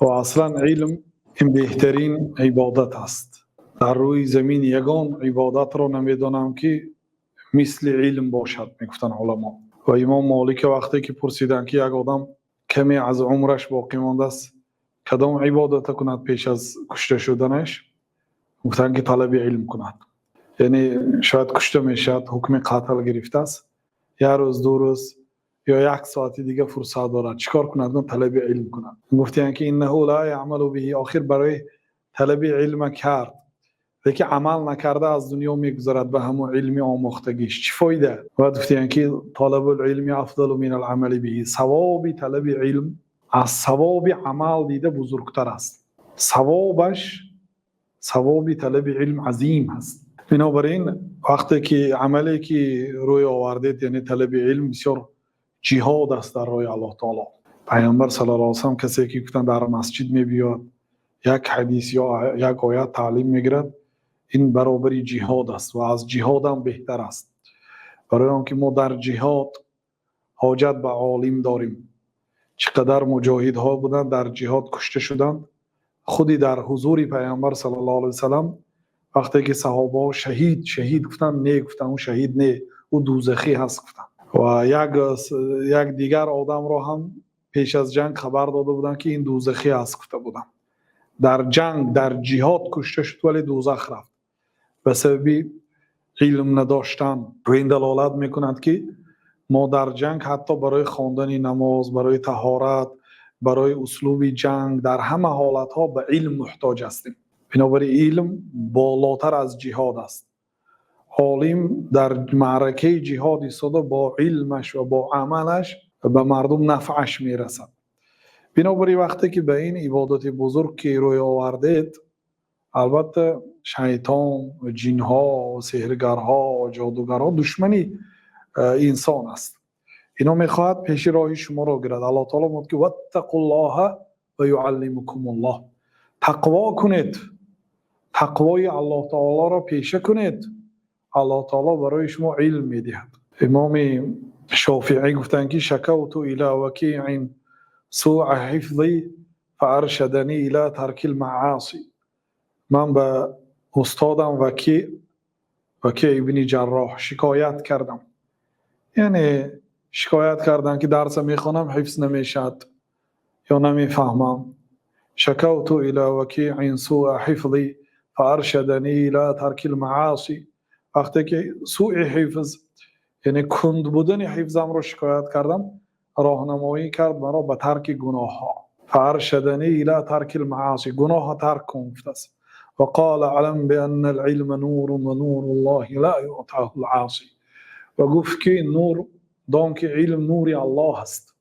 Ва аслан илм ин беҳтарин ибодат аст. Дар рӯи замин ягон ибодатро намедонам, ки мисли илм бошад, мегуфтанд уламо. Ва Имом Молик вақте ки пурсиданд, ки як одам каме аз умраш боқӣ мондааст, кадом ибодатро кунад пеш аз кушта шуданаш, гуфтанд, ки талаби илм кунад. Яъне шояд кушта мешавад, ҳукми қатл гирифтааст, як рӯз, 2 рӯз ё як соати дигар фурсат дорад, чӣ кор кунад? Гуфт: талаби илм кунад. Гуфтанд, ки إنه لا يعمل به. Охир барои талаби илм кард, лекин амал накарда аз дунё мегузарад ба ҳамон илми омӯхтагиш, чӣ фоида? Баъд гуфтанд, ки طلب العلم أفضل من العمل به. Савоби талаби илм аз савоби амал дида бузургтар аст. Савобаш, савоби талаби илм азим аст. Бинобар ин вақте ки амале ки рӯй овардед, яъне талаби илм, бисёр ҷиҳод аст дар роҳи Аллоҳ таоло. Пайғамбар саллаллоҳу алайҳи васаллам, касе ки гуфтанд, дар масҷид мебиёд, як ҳадис ё як оят таълим мегирад, ин баробари ҷиҳод аст ва аз ҷиҳодам беҳтар аст, барои он ки мо дар ҷиҳод ҳоҷат ба олим дорем. Чӣ қадар муҷоҳидҳо буданд, дар ҷиҳод кушта шуданд. Худи дар ҳузури Пайғамбар саллаллоҳу алайҳи васаллам вақте ки саҳобаҳо «Шаҳид, шаҳид» гуфтанд, «Не», гуфтанд, «ӯ шаҳид не, ӯ дӯзахӣ ҳаст», гуфтанд. Ва як дигар одамро ҳам пеш аз ҷанг хабар дода буданд, ки ин дӯзахӣ аст, гуфта буданд. Дар ҷанг, дар ҷиҳод кушта шуд, вале дӯзах рафт ба сабаби илм надоштан. Ва ин далолат мекунад, ки мо дар ҷанг ҳатто барои хондани намоз, барои таҳорат, барои услуби ҷанг, дар ҳама ҳолатҳо ба илм муҳтоҷ ҳастем. Бинобар ин илм болотар аз ҷиҳод аст. Олим дар маъракаи ҷиҳод истода, бо илмаш ва бо амалаш ба мардум нафъаш мерасад. Бинобар ин вақте ки ба ин ибодати бузург ки рӯй овардед, албатта шайтон, ҷинҳо, сеҳргарҳо, ҷодугарҳо душмани инсон аст. Ино мехоҳад пеши роҳи шуморо гирад. Аллоҳ таоло мегӯяд, ки واتقوا الله ويعلمكم الله. Тақво кунед, тақвои Аллоҳ таолоро пеша кунед, Аллоҳ таоло барои шумо илм медиҳад. Имоми Шофиӣ гуфтанд, ки شكوت إلى وكيع سوء حفظي فأرشدني إلى ترك المعاصي. Ман ба устодам Вакӣ, Вакӣ ибни Ҷарроҳ, шикоят кардам, яъне шикоят кардам, ки дарса мехонам, ҳифз намешавад ё намефаҳмам. شكوت إلى وكيع سوء حفظي فأرشدني إلى ترك المعاصي. Вақте ки сӯи ҳифз, яъне кунд будани ҳифзамро шикоят кардам, роҳнамоӣ кард маро ба тарки гуноҳҳо. فأرشدني إلى ترك المعاصي, гуноҳа тарк кун, гуфтааст. وقال اعلم بأن العلم نور ونور الله لا يعطاه العاصي. Ва гуфт, ки нур дон, ки илм нури Аллоҳ аст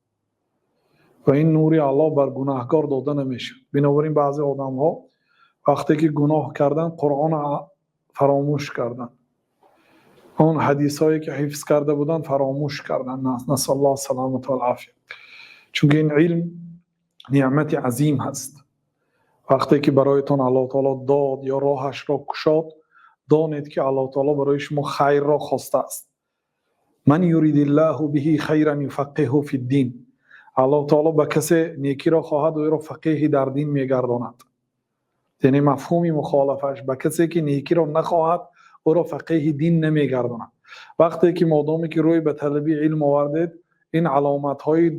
ва ин нури Аллоҳ бар гунаҳкор дода намешавад. Бинобар ин баъзе одамҳо вақте ки гуноҳ карданд, Қуръонро фаромӯш карданд, он ҳадисҳое ки ҳифз карда буданд, фаромӯш карданд. نسأل الله السلامة والعافية. Чунки ин илм неъмати азим ҳаст. Вақте ки бароятон Аллоҳ таоло дод ё роҳашро кушод, донед, ки Аллоҳ таоло барои шумо хайрро хостааст. من يرد الله به خيرا يفقهه في الدين. Аллоҳ таоло ба касе некиро хоҳад, ӯро фақеҳи дар дин мегардонад. Яъне мафҳуми мухолафаш: ба касе ки некиро нахоҳад, ӯро фақеҳи дин намегардонад. Вақте ки, модоме ки рӯй ба талаби илм овардед, ин аломатҳои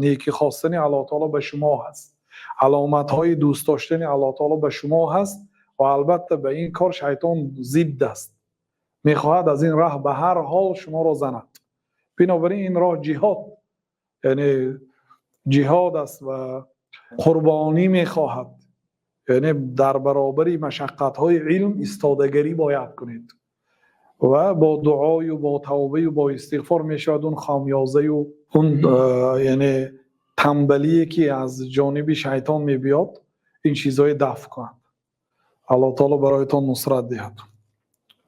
некӣ хостани Аллоҳ таоло ба шумо ҳаст, аломатҳои дӯст доштани Аллоҳ таоло ба шумо ҳаст. Ва албатта ба ин кор шайтон зидд аст, мехоҳад аз ин раҳ ба ҳар ҳол шуморо занад. Бинобар ин ин роҳ ҷиҳод, яъне ҷиҳод аст ва қурбонӣ мехоҳад, яъне дар баробари машаққатҳои илм истодагарӣ бояд кунед ва бо дуою бо тавбаю бо истиғфор мешавад он хомёзаю он, яъне тамбалие ки аз ҷониби шайтон мебиёд, ин чизҳое дафъ кунад. Аллоҳ таоло бароятон нусрат диҳад.